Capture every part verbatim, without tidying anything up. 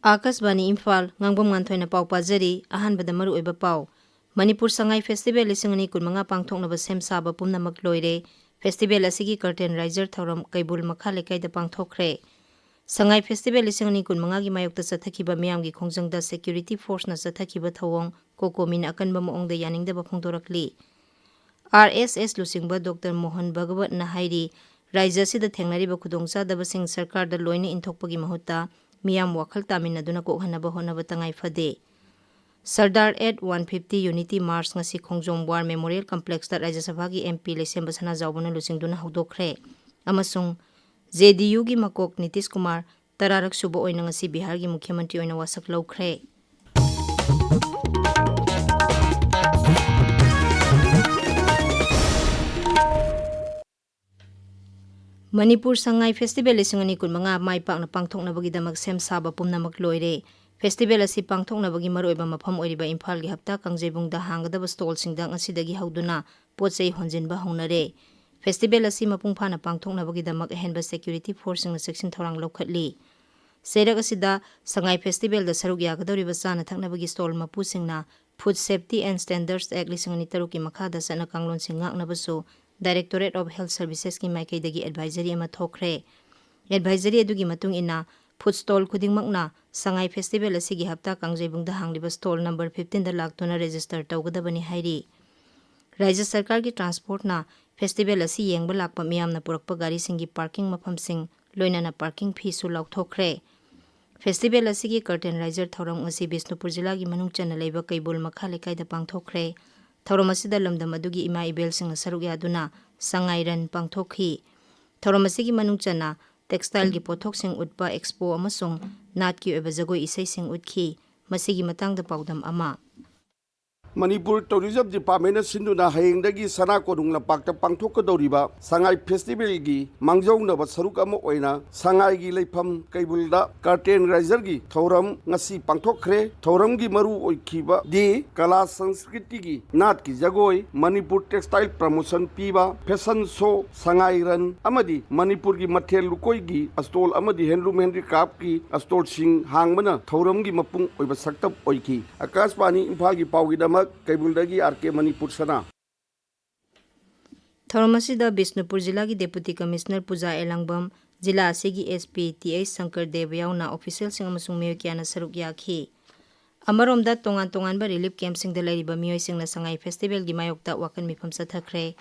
ꯑꯥꯀꯥꯁꯕꯥꯅꯤ ꯏꯝꯐꯥꯜ, ꯉꯥꯡꯕꯝ ꯉꯥꯟꯊꯣꯏꯅ ꯄꯥꯎ ꯄꯥꯖꯔꯤ꯫ ꯑꯍꯥꯟꯕꯗ ꯃꯔꯨꯑꯣꯏꯕ ꯄꯥꯎ꯫ ꯃꯅꯤꯄꯨꯔ ꯁꯉꯥꯏ ꯐꯦꯁꯇꯤꯚꯦꯜ ꯂꯤꯁꯤꯡ ꯑꯅꯤ ꯀꯨꯟꯃꯉꯥ ꯄꯥꯡꯊꯣꯛꯅꯕ ꯁꯦꯝ ꯁꯥꯕ ꯄꯨꯝꯅꯃꯛ ꯂꯣꯏꯔꯦ꯫ ꯐꯦꯁꯇꯤꯚꯦꯜ ꯑꯁꯤꯒꯤ ꯀꯔꯇꯦꯟ ꯔꯥꯏꯖꯔ ꯊꯧꯔꯝ ꯀꯩꯕꯨꯜ ꯃꯈꯥ ꯂꯩꯀꯥꯏꯗ ꯄꯥꯡꯊꯣꯛꯈ꯭ꯔꯦ꯫ ꯁꯉꯥꯏ ꯐꯦꯁꯇꯤꯚꯦꯜ ꯂꯤꯁꯤꯡ ꯑꯅꯤ ꯀꯨꯟꯃꯉꯥꯒꯤ ꯃꯥꯌꯣꯛꯇ ꯆꯠꯊꯈꯤꯕ ꯃꯤꯌꯥꯝꯒꯤ ꯈꯣꯡꯖꯪꯗ ꯁꯦꯀ꯭ꯌꯨꯔꯤꯇꯤ ꯐꯣꯔꯁꯅ ꯆꯠꯊꯈꯤꯕ ꯊꯧꯑꯣꯡ ꯀꯣꯀꯣꯃꯤꯅ ꯑꯀꯟꯕ ꯃꯑꯣꯡꯗ ꯌꯥꯅꯤꯡꯗꯕ ꯐꯣꯡꯗꯣꯔꯛꯂꯤ꯫ ꯑꯥꯔ ꯑꯦꯁ ꯑꯦꯁ ꯂꯨꯆꯤꯡꯕ ꯗꯣꯛꯇꯔ ꯃꯣꯍꯟ ꯚꯒꯋꯠꯅ ꯍꯥꯏꯔꯤ, ꯔꯥꯏꯖ꯭ꯌ ꯑꯁꯤꯗ ꯊꯦꯡꯅꯔꯤꯕ ꯈꯨꯗꯣꯡꯆꯥꯗꯕꯁꯤꯡ ꯁꯔꯀꯥꯔꯗ ꯂꯣꯏꯅ ꯏꯟꯊꯣꯛꯄꯒꯤ ꯃꯍꯨꯠꯇ ꯃꯤꯌꯥꯝ ꯋꯥꯈꯜ ꯇꯥꯃꯤꯟꯅꯗꯨꯅ ꯀꯣꯛꯍꯟꯅꯕ ꯍꯣꯠꯅꯕ ꯇꯉꯥꯏ ꯐꯗꯦ꯫ Sardar at one fifty unity march ꯉꯁꯤ ꯈꯣꯡꯖꯣꯝ ꯋꯥꯔ ꯃꯦꯃꯣꯔꯤꯌꯦꯜ ꯀꯝꯄ꯭ꯂꯦꯛꯁꯇ ꯔꯥꯖ꯭ꯌ ꯁꯚꯥꯒꯤ ꯑꯦꯝ ꯄꯤ ꯂꯩꯁꯦꯝꯕ ꯁꯅꯥꯖꯥꯎꯕꯅ ꯂꯨꯆꯤꯡꯗꯨꯅ ꯍꯧꯗꯣꯛꯈ꯭ꯔꯦ꯫ ꯑꯃꯁꯨꯡ ꯖꯦ ꯗꯤ ꯌꯨꯒꯤ ꯃꯀꯣꯛ ꯅꯤꯇꯤꯁ ꯀꯨꯃꯥꯔ ꯇꯔꯥꯔꯛ ꯁꯨꯕ ꯑꯣꯏꯅ ꯉꯁꯤ ꯕꯤꯍꯥꯔꯒꯤ ꯃꯨꯈ꯭ꯌ ꯃꯟꯇ꯭ꯔꯤ ꯑꯣꯏꯅ ꯋꯥꯁꯛ ꯂꯧꯈ꯭ꯔꯦ꯫ ꯃꯅꯤꯄꯨꯔ ꯁꯉꯥꯏ ꯐꯦꯁꯇꯤꯚꯦꯜ ꯂꯤꯁꯤꯡ ꯑꯅꯤ ꯀꯨꯟꯃꯉꯥ ꯃꯥꯏ ꯄꯥꯛꯅ ꯄꯥꯡꯊꯣꯛꯅꯕꯒꯤꯗꯃꯛ ꯁꯦꯝ ꯁꯥꯕ ꯄꯨꯝꯅꯃꯛ ꯂꯣꯏꯔꯦ꯫ ꯐꯦꯁꯇꯤꯚꯦꯜ ꯑꯁꯤ ꯄꯥꯡꯊꯣꯛꯅꯕꯒꯤ ꯃꯔꯨꯑꯣꯏꯕ ꯃꯐꯝ ꯑꯣꯏꯔꯤꯕ ꯏꯝꯐꯥꯜꯒꯤ ꯍꯞꯇꯥ ꯀꯥꯡꯖꯩꯕꯨꯡꯗ ꯍꯥꯡꯒꯗꯕ ꯁ꯭ꯇꯣꯜꯁꯤꯡꯗ ꯉꯁꯤꯗꯒꯤ ꯍꯧꯗꯨꯅ ꯄꯣꯠ ꯆꯩ ꯍꯣꯟꯖꯤꯟꯕ ꯍꯧꯅꯔꯦ꯫ ꯐꯦꯁꯇꯤꯚꯦꯜ ꯑꯁꯤ ꯃꯄꯨꯡ ꯐꯥꯅ ꯄꯥꯡꯊꯣꯛꯅꯕꯒꯤꯗꯃꯛ ꯑꯍꯦꯟꯕ ꯁꯦꯀ꯭ꯌꯨꯔꯤꯇꯤ ꯐꯣꯔꯁꯁꯤꯡꯅ ꯆꯦꯛꯁꯤꯟ ꯊꯧꯔꯥꯡ ꯂꯧꯈꯠꯂꯤ꯫ ꯆꯩꯔꯛ ꯑꯁꯤꯗ ꯁꯉꯥꯏ ꯐꯦꯁꯇꯤꯚꯦꯜꯗ ꯁꯔꯨꯛ ꯌꯥꯒꯗꯧꯔꯤꯕ ꯆꯥꯅ ꯊꯛꯅꯕꯒꯤ stall ꯃꯄꯨꯁꯤꯡꯅ Food Safety and Standards Act ꯂꯤꯁꯤꯡ ꯑꯅꯤ ꯇꯔꯨꯛꯀꯤ ꯃꯈꯥꯗ ꯆꯠꯅ ꯀꯥꯡꯂꯣꯟꯁꯤꯡ ꯉꯥꯛꯅꯕꯁꯨ Directorate of Health Servicesꯀꯤ ꯃꯥꯏꯀꯩꯗꯒꯤ ꯑꯦꯗꯚꯥꯏꯖꯔꯤ ꯑꯃ ꯊꯣꯛꯈ꯭ꯔꯦ꯫ ꯑꯦꯗꯚꯥꯏꯖꯔꯤ ꯑꯗꯨꯒꯤ ꯃꯇꯨꯡ ꯏꯟꯅ, ꯐꯨꯗ ꯁ꯭ꯇꯣꯜ ꯈꯨꯗꯤꯡꯃꯛꯅ ꯁꯉꯥꯏ ꯐꯦꯁꯇꯤꯚꯦꯜ ꯑꯁꯤꯒꯤ ꯍꯞꯇꯥ ꯀꯥꯡꯖꯩꯕꯨꯡꯗ ꯍꯥꯡꯂꯤꯕ ꯁ꯭ꯇꯣꯜ ꯅꯝꯕꯔ ꯐꯤꯐꯇꯤꯟꯗ ꯂꯥꯛꯇꯨꯅ ꯔꯦꯖꯤꯁꯇꯔ ꯇꯧꯒꯗꯕꯅꯤ ꯍꯥꯏꯔꯤ꯫ ꯔꯥꯖ꯭ꯌ ꯁꯔꯀꯥꯔꯒꯤ ꯇ꯭ꯔꯥꯟꯁꯄꯣꯔꯠꯅ ꯐꯦꯁꯇꯤꯚꯦꯜ ꯑꯁꯤ ꯌꯦꯡꯕ ꯂꯥꯛꯄ ꯃꯤꯌꯥꯝꯅ ꯄꯨꯔꯛꯄ ꯒꯥꯔꯤꯁꯤꯡꯒꯤ ꯄꯥꯔꯀꯤꯡ ꯃꯐꯝꯁꯤꯡ, ꯂꯣꯏꯅꯅ ꯄꯥꯔꯀꯤꯡ ꯐꯤꯁꯨ ꯂꯥꯎꯊꯣꯛꯈ꯭ꯔꯦ꯫ ꯐꯦꯁꯇꯤꯚꯦꯜ ꯑꯁꯤꯒꯤ ꯀꯔꯇꯦꯟ ꯔꯥꯏꯖꯔ ꯊꯧꯔꯝ ꯉꯁꯤ ꯕꯤꯁꯅꯨꯄꯨꯔ ꯖꯤꯂꯥꯒꯤ ꯃꯅꯨꯡ ꯆꯟꯅ ꯂꯩꯕ ꯀꯩꯕꯨꯜ ꯃꯈꯥ ꯂꯩꯀꯥꯏꯗ ꯄꯥꯡꯊꯣꯛꯈ꯭ꯔꯦ꯫ ꯊꯧꯔꯝ ꯑꯁꯤꯗ ꯂꯝꯗꯝ ꯑꯗꯨꯒꯤ ꯏꯃꯥ ꯏꯕꯦꯜꯁꯤꯡꯅ ꯁꯔꯨꯛ ꯌꯥꯗꯨꯅ ꯁꯉꯥꯏ ꯔꯟ ꯄꯥꯡꯊꯣꯛꯈꯤ꯫ ꯊꯧꯔꯝ ꯑꯁꯤꯒꯤ ꯃꯅꯨꯡ ꯆꯟꯅ ꯇꯦꯛꯁꯇꯥꯏꯜꯒꯤ ꯄꯣꯠꯊꯣꯛꯁꯤꯡ ꯎꯠꯄ ꯑꯦꯛꯁꯄꯣ ꯑꯃꯁꯨꯡ ꯅꯥꯠꯀꯤ ꯑꯣꯏꯕ ꯖꯒꯣꯏ ꯏꯁꯩꯁꯤꯡ ꯎꯠꯈꯤ꯫ ꯃꯁꯤꯒꯤ ꯃꯇꯥꯡꯗ ꯄꯥꯎꯗꯝ ꯑꯃ꯫ ꯃꯅꯤꯄꯨꯔ ꯇꯨꯔꯤꯖꯝ ꯗꯤꯄꯥꯔꯠꯃꯦꯟꯅ ꯁꯤꯟꯗꯨꯅ ꯍꯌꯦꯡꯗꯒꯤ ꯁꯅꯥ ꯀꯣꯅꯨꯡ ꯂꯝꯄꯥꯛꯇ ꯄꯥꯡꯊꯣꯛꯀꯗꯧꯔꯤꯕ ꯁꯉꯥꯏ ꯐꯦꯁꯇꯤꯚꯦꯜꯒꯤ ꯃꯥꯡꯖꯧꯅꯕ ꯁꯔꯨꯛ ꯑꯃ ꯑꯣꯏꯅ ꯁꯉꯥꯏꯒꯤ ꯂꯩꯐꯝ ꯀꯩꯕꯨꯜꯗ ꯀꯔꯇꯦꯟ ꯔꯥꯏꯖꯔꯒꯤ ꯊꯧꯔꯝ ꯉꯁꯤ ꯄꯥꯡꯊꯣꯛꯈ꯭ꯔꯦ꯫ ꯊꯧꯔꯝꯒꯤ ꯃꯔꯨ ꯑꯣꯏꯈꯤꯕꯗꯤ ꯀꯂꯥ ꯁꯪꯁꯀ꯭ꯔꯤꯇꯤꯒꯤ ꯅꯥꯠꯀꯤ ꯖꯒꯣꯏ, ꯃꯅꯤꯄꯨꯔ ꯇꯦꯛꯁꯇꯥꯏꯜ ꯄ꯭ꯔꯃꯣꯁꯟ ꯄꯤꯕ, ꯐꯦꯁꯟ ꯁꯣ, ꯁꯉꯥꯏ ꯔꯟ ꯑꯃꯗꯤ ꯃꯅꯤꯄꯨꯔꯒꯤ ꯃꯊꯦꯜ ꯂꯨꯀꯣꯏꯒꯤ ꯁ꯭ꯇꯣꯜ ꯑꯃꯗꯤ ꯍꯦꯟꯂꯨꯝ ꯍꯦꯟꯗꯤꯀ꯭ꯔꯥꯐꯀꯤ ꯁ꯭ꯇꯣꯜꯁꯤꯡ ꯍꯥꯡꯕꯅ ꯊꯧꯔꯝꯒꯤ ꯃꯄꯨꯡ ꯑꯣꯏꯕ ꯁꯛꯇꯝ ꯑꯣꯏꯈꯤ꯫ ꯑꯀꯥꯁꯕꯥꯅꯤ ꯏꯝꯐꯥꯜꯒꯤ ꯄꯥꯎꯒꯤꯗꯃꯛ ꯀꯩꯕꯨꯜꯗꯒꯤ ꯑꯥꯔ ꯀꯦ ꯃꯅꯤꯄꯨꯔ ꯁꯅꯥ꯫ ꯊꯧꯔꯝ ꯑꯁꯤꯗ ꯕꯤꯁꯅꯨꯄꯨꯔ ꯖꯤꯂꯥꯒꯤ ꯗꯦꯄꯨꯇꯤ ꯀꯃꯤꯁꯅꯔ ꯄꯨꯖꯥ ꯑꯦꯂꯥꯡꯕꯝ, ꯖꯤꯂꯥ ꯑꯁꯤꯒꯤ S P T H Shankar Dev ꯌꯥꯎꯅ ꯑꯣꯐꯤꯁꯤꯌꯦꯜꯁꯤꯡ ꯑꯃꯁꯨꯡ ꯃꯤꯑꯣꯏ ꯀꯌꯥꯅ ꯁꯔꯨꯛ ꯌꯥꯈꯤ꯫ ꯑꯃꯔꯣꯝꯗ, ꯇꯣꯉꯥꯟ ꯇꯣꯉꯥꯟꯕ ꯔꯤꯂꯤꯐ ꯀꯦꯝꯞꯁꯤꯡꯗ ꯂꯩꯔꯤꯕ ꯃꯤꯑꯣꯏꯁꯤꯡꯅ ꯁꯉꯥꯏ ꯐꯦꯁꯇꯤꯚꯦꯜꯒꯤ ꯃꯥꯌꯣꯛꯇ ꯋꯥꯀꯟ ꯃꯤꯐꯝ ꯆꯠꯊꯈ꯭ꯔꯦ꯫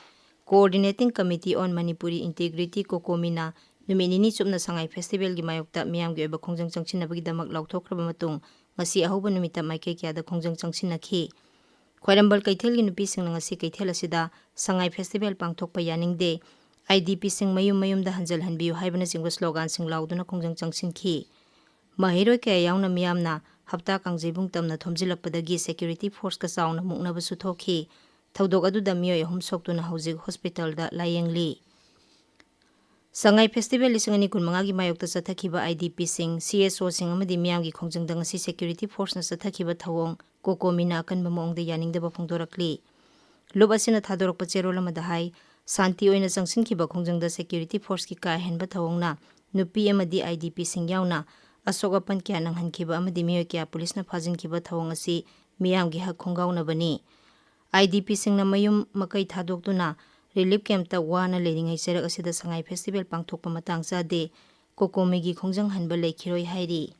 Coordinating Committee on Manipuri Integrity, ꯀꯣꯀꯣꯃꯤꯅ ꯅꯨꯃꯤꯠ ꯅꯤꯅꯤ ꯆꯨꯞꯅ ꯁꯉꯥꯏ ꯐꯦꯁꯇꯤꯚꯦꯜꯒꯤ ꯃꯥꯌꯣꯛꯇ ꯃꯤꯌꯥꯝꯒꯤ ꯑꯣꯏꯕ ꯈꯣꯡꯖꯪ ꯆꯪꯁꯤꯟꯅꯕꯒꯤꯗꯃꯛ ꯂꯥꯎꯊꯣꯛꯈ꯭ꯔꯕ ꯃꯇꯨꯡ, ꯉꯁꯤ ꯑꯍꯧꯕ ꯅꯨꯃꯤꯠꯇ ꯃꯥꯏꯀꯩ ꯀꯌꯥꯗ ꯈꯣꯡꯖꯪ ꯆꯪꯁꯤꯟꯅꯈꯤ꯫ ꯈ꯭ꯋꯥꯏꯔꯝꯕꯟ ꯀꯩꯊꯦꯜꯒꯤ ꯅꯨꯄꯤꯁꯤꯡꯅ ꯉꯁꯤ ꯀꯩꯊꯦꯜ ꯑꯁꯤꯗ "ꯁꯉꯥꯏ ꯐꯦꯁꯇꯤꯚꯦꯜ ꯄꯥꯡꯊꯣꯛꯄ ꯌꯥꯅꯤꯡꯗꯦ, ꯑꯥꯏ ꯗꯤ ꯄꯤꯁꯤꯡ ꯃꯌꯨꯝ ꯃꯌꯨꯝꯗ ꯍꯟꯖꯜꯍꯟꯕꯤꯌꯨ" ꯍꯥꯏꯕꯅꯆꯤꯡꯕ ꯁ꯭ꯂꯣꯒꯥꯟꯁꯤꯡ ꯂꯥꯎꯗꯨꯅ ꯈꯣꯡꯖꯪ ꯆꯪꯁꯤꯟꯈꯤ꯫ ꯃꯍꯩꯔꯣꯏ ꯀꯌꯥ ꯌꯥꯎꯅ ꯃꯤꯌꯥꯝꯅ ꯍꯞꯇꯥ ꯀꯥꯡꯖꯩꯕꯨꯡ ꯇꯝꯅ ꯊꯣꯝꯖꯤꯜꯂꯛꯄꯗꯒꯤ ꯁꯦꯀ꯭ꯌꯨꯔꯤꯇꯤ ꯐꯣꯔꯁꯀ ꯆꯥꯎꯅ ꯃꯨꯛꯅꯕꯁꯨ ꯊꯣꯛꯈꯤ꯫ ꯊꯧꯗꯣꯛ ꯑꯗꯨꯗ ꯃꯤꯑꯣꯏ ꯑꯍꯨꯝ ꯁꯣꯛꯇꯨꯅ ꯍꯧꯖꯤꯛ ꯍꯣꯁꯄꯤꯇꯥꯜꯗ ꯂꯥꯌꯦꯡꯂꯤ꯫ ꯁꯉꯥꯏ ꯐꯦꯁꯇꯤꯚꯦꯜ ꯂꯤꯁꯤꯡ ꯑꯅꯤ ꯀꯨꯟꯃꯉꯥꯒꯤ ꯃꯥꯌꯣꯛꯇ ꯆꯠꯊꯈꯤꯕ ꯑꯥꯏ ꯗꯤ ꯄꯤꯁꯤꯡ, ꯁꯤ ꯑꯦꯁ ꯑꯣꯁꯤꯡ ꯑꯃꯗꯤ ꯃꯤꯌꯥꯝꯒꯤ ꯈꯣꯡꯖꯪꯗ ꯉꯁꯤ ꯁꯦꯀ꯭ꯌꯨꯔꯤꯇꯤ ꯐꯣꯔꯁꯅ ꯆꯠꯊꯈꯤꯕ ꯊꯧꯑꯣꯡ ꯀꯣꯀꯣꯃꯤꯅ ꯑꯀꯟꯕ ꯃꯑꯣꯡꯗ ꯌꯥꯅꯤꯡꯗꯕ ꯐꯣꯡꯗꯣꯔꯛꯂꯤ꯫ ꯂꯨꯞ ꯑꯁꯤꯅ ꯊꯥꯗꯣꯔꯛꯄ ꯆꯦꯔꯣꯜ ꯑꯃꯗ ꯍꯥꯏ, ꯁꯥꯟꯇꯤ ꯑꯣꯏꯅ ꯆꯪꯁꯤꯟꯈꯤꯕ ꯈꯣꯡꯖꯪꯗ ꯁꯦꯀ꯭ꯌꯨꯔꯤꯇꯤ ꯐꯣꯔꯁꯀꯤ ꯀꯥ ꯍꯦꯟꯕ ꯊꯧꯑꯣꯡꯅ ꯅꯨꯄꯤ ꯑꯃꯗꯤ ꯑꯥꯏ ꯗꯤ ꯄꯤꯁꯤꯡ ꯌꯥꯎꯅ ꯑꯁꯣꯛ ꯑꯄꯟ ꯀꯌꯥ ꯅꯪꯍꯟꯈꯤꯕ ꯑꯃꯗꯤ ꯃꯤꯑꯣꯏ ꯀꯌꯥ ꯄꯨꯂꯤꯁꯅ ꯐꯥꯖꯤꯟꯈꯤꯕ ꯊꯧꯑꯣꯡ ꯑꯁꯤ ꯃꯤꯌꯥꯝꯒꯤ ꯍꯛ ꯈꯣꯡꯒꯥꯎꯅꯕꯅꯤ꯫ ꯑꯥꯏ ꯗꯤ ꯄꯤꯁꯤꯡꯅ ꯃꯌꯨꯝ ꯃꯀꯩ ꯊꯥꯗꯣꯛꯇꯨꯅ ꯔꯤꯂꯤꯐ ꯀꯦꯝꯞꯇ ꯋꯥꯅ ꯂꯩꯔꯤꯉꯩ ꯆꯩꯔꯛ ꯑꯁꯤꯗ ꯁꯉꯥꯏ ꯐꯦꯁꯇꯤꯚꯦꯜ ꯄꯥꯡꯊꯣꯛꯄ ꯃꯇꯥꯡ ꯆꯥꯗꯦ, ꯀꯣꯀꯣꯃꯤꯒꯤ ꯈꯣꯡꯖꯪ ꯍꯟꯕ ꯂꯩꯈꯤꯔꯣꯏ ꯍꯥꯏꯔꯤ꯫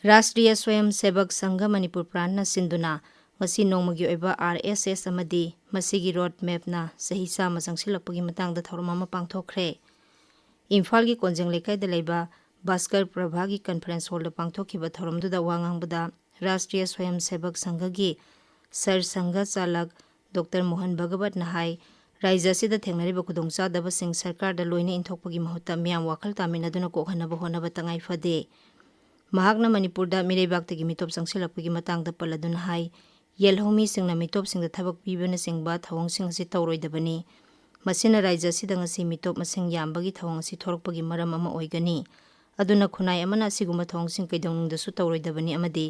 ꯔꯥꯁꯇ꯭ꯔꯤꯌ ꯁ꯭ꯋꯌꯝ ꯁꯦꯕꯛ ꯁꯪꯘ ꯃꯅꯤꯄꯨꯔ ꯄ꯭ꯔꯥꯟꯅ ꯁꯤꯟꯗꯨꯅ ꯉꯁꯤ ꯅꯣꯡꯃꯒꯤ ꯑꯣꯏꯕ ꯑꯥꯔ ꯑꯦꯁ ꯑꯦꯁ ꯑꯃꯗꯤ ꯃꯁꯤꯒꯤ ꯔꯣꯗ ꯃꯦꯞꯅ ꯆꯍꯤ ꯆꯥꯝꯃ ꯆꯪꯁꯤꯜꯂꯛꯄꯒꯤ ꯃꯇꯥꯡꯗ ꯊꯧꯔꯝ ꯑꯃ ꯄꯥꯡꯊꯣꯛꯈ꯭ꯔꯦ꯫ ꯏꯝꯐꯥꯜꯒꯤ ꯀꯣꯟꯖꯦꯡ ꯂꯩꯀꯥꯏꯗ ꯂꯩꯕ ꯚꯥꯁꯀꯔ ꯄ꯭ꯔꯚꯥꯒꯤ ꯀꯟꯐꯔꯦꯟꯁ ꯍꯣꯜꯗ ꯄꯥꯡꯊꯣꯛꯈꯤꯕ ꯊꯧꯔꯝꯗꯨꯗ ꯋꯥ ꯉꯥꯡꯕꯗ ꯔꯥꯁꯇ꯭ꯔꯤꯌ ꯁ꯭ꯋꯌꯝ ꯁꯦꯕꯛ ꯁꯪꯘꯒꯤ ꯁꯔ ꯁꯪꯘ ꯆꯥꯂꯛ ꯗꯣꯛꯇꯔ ꯃꯣꯍꯟ ꯚꯒꯕꯠꯅ ꯍꯥꯏ, ꯔꯥꯖ꯭ꯌ ꯑꯁꯤꯗ ꯊꯦꯡꯅꯔꯤꯕ ꯈꯨꯗꯣꯡꯆꯥꯗꯕꯁꯤꯡ ꯁꯔꯀꯥꯔꯗ ꯂꯣꯏꯅ ꯏꯟꯊꯣꯛꯄꯒꯤ ꯃꯍꯨꯠꯇ ꯃꯤꯌꯥꯝ ꯋꯥꯈꯜ ꯇꯥꯃꯤꯟꯅꯗꯨꯅ ꯀꯣꯛꯍꯟꯅꯕ ꯍꯣꯠꯅꯕ ꯇꯉꯥꯏ ꯐꯗꯦ꯫ ꯃꯍꯥꯛꯅ ꯃꯅꯤꯄꯨꯔꯗ ꯃꯤꯔꯩꯕꯥꯛꯇꯒꯤ ꯃꯤꯇꯣꯞ ꯆꯪꯁꯤꯜꯂꯛꯄꯒꯤ ꯃꯇꯥꯡꯗ ꯄꯜꯂꯗꯨꯅ ꯍꯥꯏ, ꯌꯦꯜꯍꯧꯃꯤꯁꯤꯡꯅ ꯃꯤꯇꯣꯞꯁꯤꯡꯗ ꯊꯕꯛ ꯄꯤꯕꯅꯆꯤꯡꯕ ꯊꯧꯑꯣꯡꯁꯤꯡ ꯑꯁꯤ ꯇꯧꯔꯣꯏꯗꯕꯅꯤ꯫ ꯃꯁꯤꯅ ꯔꯥꯖ꯭ꯌ ꯑꯁꯤꯗ ꯉꯁꯤ ꯃꯤꯇꯣꯞ ꯃꯁꯤꯡ ꯌꯥꯝꯕꯒꯤ ꯊꯧꯑꯣꯡ ꯑꯁꯤ ꯊꯣꯔꯛꯄꯒꯤ ꯃꯔꯝ ꯑꯃ ꯑꯣꯏꯒꯅꯤ꯫ ꯑꯗꯨꯅ ꯈꯨꯟꯅꯥꯏ ꯑꯃꯅ ꯑꯁꯤꯒꯨꯝꯕ ꯊꯧꯑꯣꯡꯁꯤꯡ ꯀꯩꯗꯧꯅꯨꯡꯗꯁꯨ ꯇꯧꯔꯣꯏꯗꯕꯅꯤ ꯑꯃꯗꯤ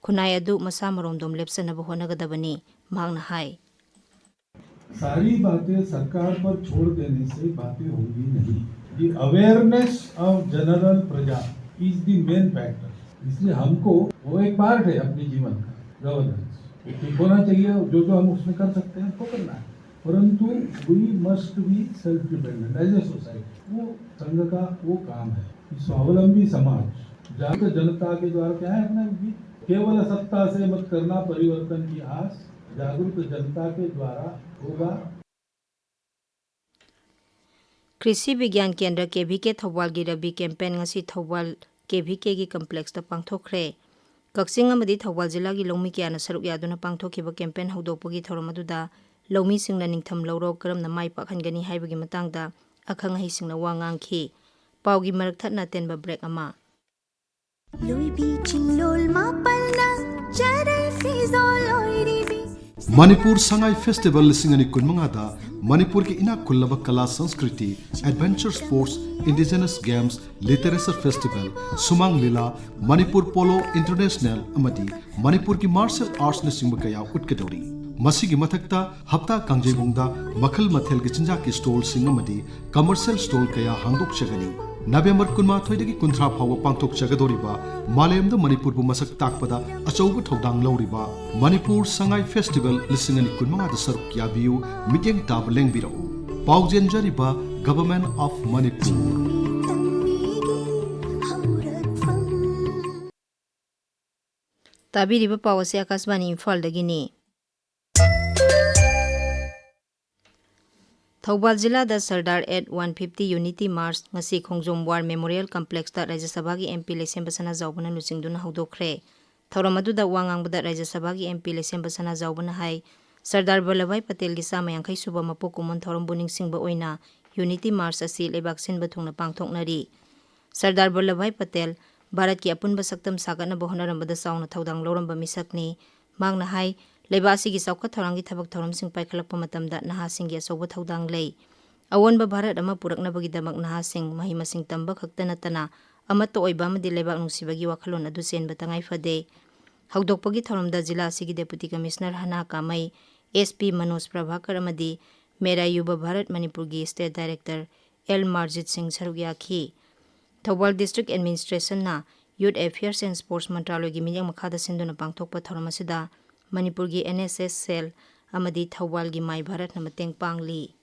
ꯈꯨꯟꯅꯥꯏ ꯑꯗꯨ ꯃꯁꯥ ꯃꯔꯣꯝꯗꯣꯝ ꯂꯦꯞꯆꯅꯕ ꯍꯣꯠꯅꯒꯗꯕꯅꯤ, ꯃꯍꯥꯛꯅ ꯍꯥꯏ꯫ सारी बातें सरकार पर छोड़ देने से बातें होंगी नहीं। The awareness of general प्रजा is the main factor। इसलिए हमको वो एक पार्ट है अपने जीवन का, गवर्नेंस। वो ठीक होना चाहिए, जो जो हम उसमें कर सकते हैं, वो करना है। परंतु we must be self dependent as a society। वो संघ का वो काम है कि स्वावलंबी समाज जागरूक जनता के द्वारा क्या है अपना भी केवल सत्ता से मत करना परिवर्तन की आस, जागरूक जनता के द्वारा होगा। ꯀ꯭ꯔꯤꯁꯤ ꯕꯤꯒ꯭ꯌꯥꯟ ꯀꯦꯟꯗ꯭ꯔ ꯀꯦ ꯚꯤ ꯀꯦ ꯊꯧꯕꯥꯜꯒꯤ ꯔꯕꯤ ꯀꯦꯝꯄꯦꯟ ꯉꯁꯤ ꯊꯧꯕꯥꯜ ꯀꯦ ꯚꯤ ꯀꯦꯒꯤ ꯀꯝꯄ꯭ꯂꯦꯛꯁꯇ ꯄꯥꯡꯊꯣꯛꯈ꯭ꯔꯦ꯫ ꯀꯛꯆꯤꯡ ꯑꯃꯗꯤ ꯊꯧꯕꯥꯜ ꯖꯤꯂꯥꯒꯤ ꯂꯧꯃꯤ ꯀꯌꯥꯅ ꯁꯔꯨꯛ ꯌꯥꯗꯨꯅ ꯄꯥꯡꯊꯣꯛꯈꯤꯕ ꯀꯦꯝꯄꯦꯟ ꯍꯧꯗꯣꯛꯄꯒꯤ ꯊꯧꯔꯝ ꯑꯗꯨꯗ ꯂꯧꯃꯤꯁꯤꯡꯅ ꯅꯤꯡꯊꯝ ꯂꯧꯔꯣꯛ ꯀꯔꯝꯅ ꯃꯥꯏ ꯄꯥꯛꯍꯟꯒꯅꯤ ꯍꯥꯏꯕꯒꯤ ꯃꯇꯥꯡꯗ ꯑꯈꯪ ꯑꯍꯩꯁꯤꯡꯅ ꯋꯥ ꯉꯥꯡꯈꯤ꯫ ꯄꯥꯎꯒꯤ ꯃꯔꯛ ꯊꯠꯅ ꯑꯇꯦꯟꯕ ꯕ꯭ꯔꯦꯛ ꯑꯃ꯫ ꯂꯣꯏꯕꯤ ꯆꯤꯡꯂꯣꯜ ꯃꯥꯄꯜꯅ ꯆꯔꯩ ꯐꯤꯖꯣꯜ ꯑꯣꯏꯔꯤꯕꯤ꯫ ꯃꯅꯤꯄꯨꯔ ꯁꯉꯥꯏ ꯐꯦꯁꯇꯤꯚꯦꯜ ꯂꯤꯁꯤꯡ ꯑꯅꯤ ꯀꯨꯟꯃꯉꯥꯗ ꯃꯅꯤꯄꯨꯔꯒꯤ ꯏꯅꯥꯛ ꯈꯨꯜꯂꯕ ꯀꯂꯥ ꯁꯪꯁꯀ꯭ꯔꯤꯇꯤ, adventure sports, indigenous games, literature festival, Shumang Leela, Manipur polo international ꯑꯃꯗꯤ ꯃꯅꯤꯄꯨꯔꯒꯤ ꯃꯥꯔꯁꯦꯜ ꯑꯥꯔꯠꯁꯅꯆꯤꯡꯕ ꯀꯌꯥ ꯎꯠꯀꯗꯧꯔꯤ꯫ ꯃꯁꯤꯒꯤ ꯃꯊꯛꯇ ꯍꯞꯇꯥ ꯀꯥꯡꯖꯩꯕꯨꯡꯗ ꯃꯈꯜ ꯃꯊꯦꯜꯒꯤ ꯆꯤꯟꯖꯥꯛꯀꯤ ꯁ꯭ꯇꯣꯜꯁꯤꯡ ꯑꯃꯗꯤ ꯀꯃꯔꯁꯤꯌꯦꯜ ꯁ꯭ꯇꯣꯜ ꯀꯌꯥ ꯍꯥꯡꯗꯣꯛꯆꯒꯅꯤ꯫ ꯅꯕꯦꯝꯕꯔ ꯀꯨꯟꯃꯥꯊꯣꯏꯗꯒꯤ ꯀꯨꯟꯊ꯭ꯔꯥ ꯐꯥꯎꯕ ꯄꯥꯡꯊꯣꯛꯆꯒꯗꯧꯔꯤꯕ ꯃꯥꯂꯦꯝꯗ ꯃꯅꯤꯄꯨꯔꯕꯨ ꯃꯁꯛ ꯇꯥꯛꯄꯗ ꯑꯆꯧꯕ ꯊꯧꯗꯥꯡ ꯂꯧꯔꯤꯕ ꯃꯅꯤꯄꯨꯔ ꯁꯉꯥꯏ ꯐꯦꯁꯇꯤꯚꯦꯜ ꯂꯤꯁꯤꯡ ꯑꯅꯤ ꯀꯨꯟꯃꯉꯥꯗ ꯁꯔꯨꯛ ꯌꯥꯕꯤꯌꯨ, ꯃꯤꯠꯌꯦꯡ ꯇꯥꯕ ꯂꯦꯡꯕꯤꯔꯛꯎ꯫ ꯄꯥꯎꯖꯦꯟꯖꯔꯤꯕ Government of Manipur꯫ ꯇꯥꯕꯤꯔꯤꯕ ꯄꯥꯎ ꯑꯁꯤ ꯑꯀꯥꯁꯕꯥꯅꯤ ꯏꯝꯐꯥꯜꯗꯒꯤꯅꯤ꯫ ꯊꯧꯕꯥꯜ ꯖꯤꯂꯥꯗ Sardar at one fifty unity march ꯉꯁꯤ ꯈꯣꯡꯖꯣꯝ ꯋꯥꯔ ꯃꯦꯃꯣꯔꯤꯌꯦꯜ ꯀꯝꯄ꯭ꯂꯦꯛꯁꯇ ꯔꯥꯖ꯭ꯌ ꯁꯚꯥꯒꯤ ꯑꯦꯝ ꯄꯤ ꯂꯩꯁꯦꯝꯕ ꯁꯅꯥꯖꯥꯎꯕꯅ ꯂꯨꯆꯤꯡꯗꯨꯅ ꯍꯧꯗꯣꯛꯈ꯭ꯔꯦ꯫ ꯊꯧꯔꯝ ꯑꯗꯨꯗ ꯋꯥ ꯉꯥꯡꯕꯗ ꯔꯥꯖ꯭ꯌ ꯁꯚꯥꯒꯤ ꯑꯦꯝ ꯄꯤ ꯂꯩꯁꯦꯝꯕ ꯁꯅꯥꯖꯥꯎꯕꯅ ꯍꯥꯏ, ꯁꯔꯗꯥꯔ ꯚꯜꯂꯚꯚꯥꯏ ꯄꯇꯦꯜꯒꯤ ꯆꯥꯝꯃ ꯌꯥꯡꯈꯩ ꯁꯨꯕ ꯃꯄꯣꯛ ꯀꯨꯝꯑꯣꯟ ꯊꯧꯔꯝꯕꯨ ꯅꯤꯡꯁꯤꯡꯕ ꯑꯣꯏꯅ ꯌꯨꯅꯤꯇꯤ ꯃꯥꯔꯆ ꯑꯁꯤ ꯂꯩꯕꯥꯛ ꯁꯤꯟꯕ ꯊꯨꯡꯅ ꯄꯥꯡꯊꯣꯛꯅꯔꯤ꯫ ꯁꯔꯗꯥꯔ ꯚꯜꯂꯚꯚꯥꯏ ꯄꯇꯦꯜ ꯚꯥꯔꯠꯀꯤ ꯑꯄꯨꯟꯕ ꯁꯛꯇꯝ ꯁꯥꯒꯠꯅꯕ ꯍꯣꯠꯅꯔꯝꯕꯗ ꯆꯥꯎꯅ ꯊꯧꯗꯥꯡ ꯂꯧꯔꯝꯕ ꯃꯤꯁꯛꯅꯤ꯫ ꯃꯍꯥꯛꯅ ꯍꯥꯏ, ꯂꯩꯕꯥꯛ ꯑꯁꯤꯒꯤ ꯆꯥꯎꯈꯠ ꯊꯧꯔꯥꯡꯒꯤ ꯊꯕꯛ ꯊꯧꯔꯝꯁꯤꯡ ꯄꯥꯏꯈꯠꯂꯛꯄ ꯃꯇꯝꯗ ꯅꯍꯥꯁꯤꯡꯒꯤ ꯑꯆꯧꯕ ꯊꯧꯗꯥꯡ ꯂꯩ꯫ ꯑꯑꯣꯟꯕ ꯚꯥꯔꯠ ꯑꯃ ꯄꯨꯔꯛꯅꯕꯒꯤꯗꯃꯛ ꯅꯍꯥꯁꯤꯡ ꯃꯍꯩ ꯃꯁꯤꯡ ꯇꯝꯕ ꯈꯛꯇ ꯅꯠꯇꯅ ꯑꯃꯠꯇ ꯑꯣꯏꯕ ꯑꯃꯗꯤ ꯂꯩꯕꯥꯛ ꯅꯨꯡꯁꯤꯕꯒꯤ ꯋꯥꯈꯜꯂꯣꯟ ꯑꯗꯨ ꯆꯦꯟꯕ ꯇꯉꯥꯏ ꯐꯗꯦ꯫ ꯍꯧꯗꯣꯛꯄꯒꯤ ꯊꯧꯔꯝꯗ ꯖꯤꯂꯥ ꯑꯁꯤꯒꯤ ꯗꯦꯄꯨꯇꯤ commissioner ꯍꯅꯥ ꯀꯥꯃꯩ, S P Manoj Prabhakar ꯑꯃꯗꯤ ꯃꯦꯔꯥ ꯌꯨꯕ ꯚꯥꯔꯠ ꯃꯅꯤꯄꯨꯔꯒꯤ state director L Marjit Singh ꯁꯔꯨꯛ ꯌꯥꯈꯤ꯫ ꯊꯧꯕꯥꯜ ꯗꯤꯁꯇ꯭ꯔꯤꯛ ꯑꯦꯗꯃꯤꯅꯤꯁꯇ꯭ꯔꯦꯁꯟꯅ ꯌꯨꯠ ꯑꯦꯐꯤꯌꯔꯁ ꯑꯦꯟ ꯁ꯭ꯄꯣꯔꯠꯁ ꯃꯟꯇ꯭ꯔꯥꯂꯣꯏꯒꯤ ꯃꯤꯠꯌꯦꯡ ꯃꯈꯥꯗ ꯁꯤꯟꯗꯨꯅ ꯄꯥꯡꯊꯣꯛꯄ ꯊꯧꯔꯝ ꯑꯁꯤꯗ ꯃꯅꯤꯄꯨꯔꯒꯤ ꯑꯦꯟ ꯑꯦꯁ ꯑꯦꯁ ꯁꯦꯜ ꯑꯃꯗꯤ ꯊꯧꯕꯥꯜꯒꯤ ꯃꯥꯏ ꯚꯥꯔꯠꯅ ꯃꯇꯦꯡ ꯄꯥꯡꯂꯤ꯫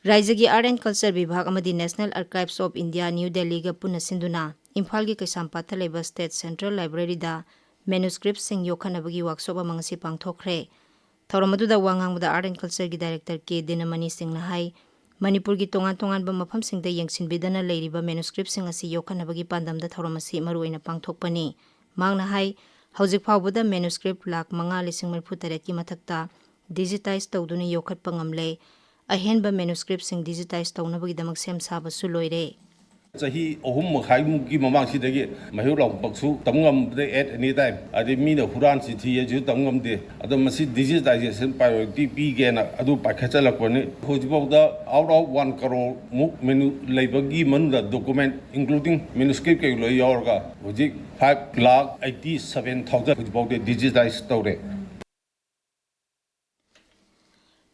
ꯔꯥꯏꯖ꯭ꯌꯒꯤ Art and Culture ꯕꯤꯚꯥꯒ ꯑꯃꯗꯤ National Archives of India, new ꯗꯦꯜꯂꯤꯒ ꯄꯨꯟꯅ ꯁꯤꯟꯗꯨꯅ ꯏꯝꯐꯥꯜꯒꯤ ꯀꯩꯁꯥꯝꯄꯥꯠꯇ ꯂꯩꯕ ꯁ꯭ꯇꯦꯠ ꯁꯦꯟꯇ꯭ꯔꯦꯜ ꯂꯥꯏꯕ꯭ꯔꯦꯔꯤꯗ ꯃꯦꯅꯨꯁꯀ꯭ꯔꯤꯞꯁꯤꯡ ꯌꯣꯛꯈꯠꯅꯕꯒꯤ ꯋꯥꯛꯁꯣꯞ ꯑꯃ ꯉꯁꯤ ꯄꯥꯡꯊꯣꯛꯈ꯭ꯔꯦ꯫ ꯊꯧꯔꯝ ꯑꯗꯨꯗ ꯋꯥ ꯉꯥꯡꯕꯗ Art and Culture ꯒꯤ ꯗꯥꯏꯔꯦꯛꯇꯔ ꯀꯦ ꯗꯤꯅꯃꯅꯤ ꯁꯤꯡꯅ ꯍꯥꯏ, ꯃꯅꯤꯄꯨꯔꯒꯤ ꯇꯣꯉꯥꯟ ꯇꯣꯉꯥꯟꯕ ꯃꯐꯝꯁꯤꯡꯗ ꯌꯦꯡꯁꯤꯟꯕꯤꯗꯅ ꯂꯩꯔꯤꯕ ꯃꯦꯅꯨꯁꯀ꯭ꯔꯤꯞꯁꯤꯡ ꯑꯁꯤ ꯌꯣꯛꯈꯠꯅꯕꯒꯤ ꯄꯥꯟꯗꯝꯗ ꯊꯧꯔꯝ ꯑꯁꯤ ꯃꯔꯨꯑꯣꯏꯅ ꯄꯥꯡꯊꯣꯛꯄꯅꯤ꯫ ꯃꯍꯥꯛꯅ ꯍꯥꯏ, ꯍꯧꯖꯤꯛ ꯐꯥꯎꯕꯗ ꯃꯦꯅꯨꯁꯀ꯭ꯔꯤꯞ ꯂꯥꯈ ꯃꯉꯥ ꯂꯤꯁꯤꯡ ꯃꯔꯤꯐꯨ ꯇꯔꯦꯠꯀꯤ ꯃꯊꯛꯇ ꯗꯤꯖꯤꯇꯥꯏꯖ ꯇꯧꯗꯨꯅ ꯌꯣꯛꯈꯠꯄ ꯉꯝꯂꯦ꯫ ꯑꯍꯦꯟꯕ ꯃꯦꯅꯨꯁꯀ꯭ꯔꯤꯞꯁꯤꯡ ꯗꯤꯖꯤꯇꯥꯏꯖ ꯇꯧꯅꯕꯒꯤꯗꯃꯛ ꯁꯦꯝ ꯁꯥꯕꯁꯨ ꯂꯣꯏꯔꯦ꯫ ꯆꯍꯤ ꯑꯍꯨꯝ ꯃꯈꯥꯏꯃꯨꯛꯀꯤ ꯃꯃꯥꯡꯁꯤꯗꯒꯤ ꯃꯩꯍꯧ ꯂꯥꯡꯄꯣꯛꯁꯨ ꯇꯝ ꯉꯝꯗꯦ at any time꯫ ꯑꯗꯩ ꯃꯤꯅ ꯍꯨꯔꯥꯟꯁꯤ ꯊꯤ ꯍꯥꯏꯁꯤꯁꯨ ꯇꯝ ꯉꯝꯗꯦ꯫ ꯑꯗꯣ ꯃꯁꯤ ꯗꯤꯖꯤꯇꯥꯏꯖꯦꯁꯟ ꯄ꯭ꯔꯥꯏꯌꯣꯔꯤꯇꯤ ꯄꯤꯒꯦꯅ ꯑꯗꯨ ꯄꯥꯏꯈꯠꯆꯜꯂꯛꯄꯅꯤ꯫ ꯍꯧꯖꯤꯛꯐꯥꯎꯗ out of one crore ꯃꯨꯛ ꯃꯦꯅꯨ ꯂꯩꯕꯒꯤ ꯃꯅꯨꯡꯗ ꯗꯣꯀꯨꯃꯦꯟ, including ꯃꯦꯅꯨꯁꯀ꯭ꯔꯤꯞ ꯀꯩ ꯂꯣꯏ ꯌꯥꯎꯔꯒ, ꯍꯧꯖꯤꯛ five lakh eighty seven thousand ꯍꯧꯖꯤꯛꯐꯥꯎꯗ ꯗꯤꯖꯤꯇꯥꯏꯖ ꯇꯧꯔꯦ꯫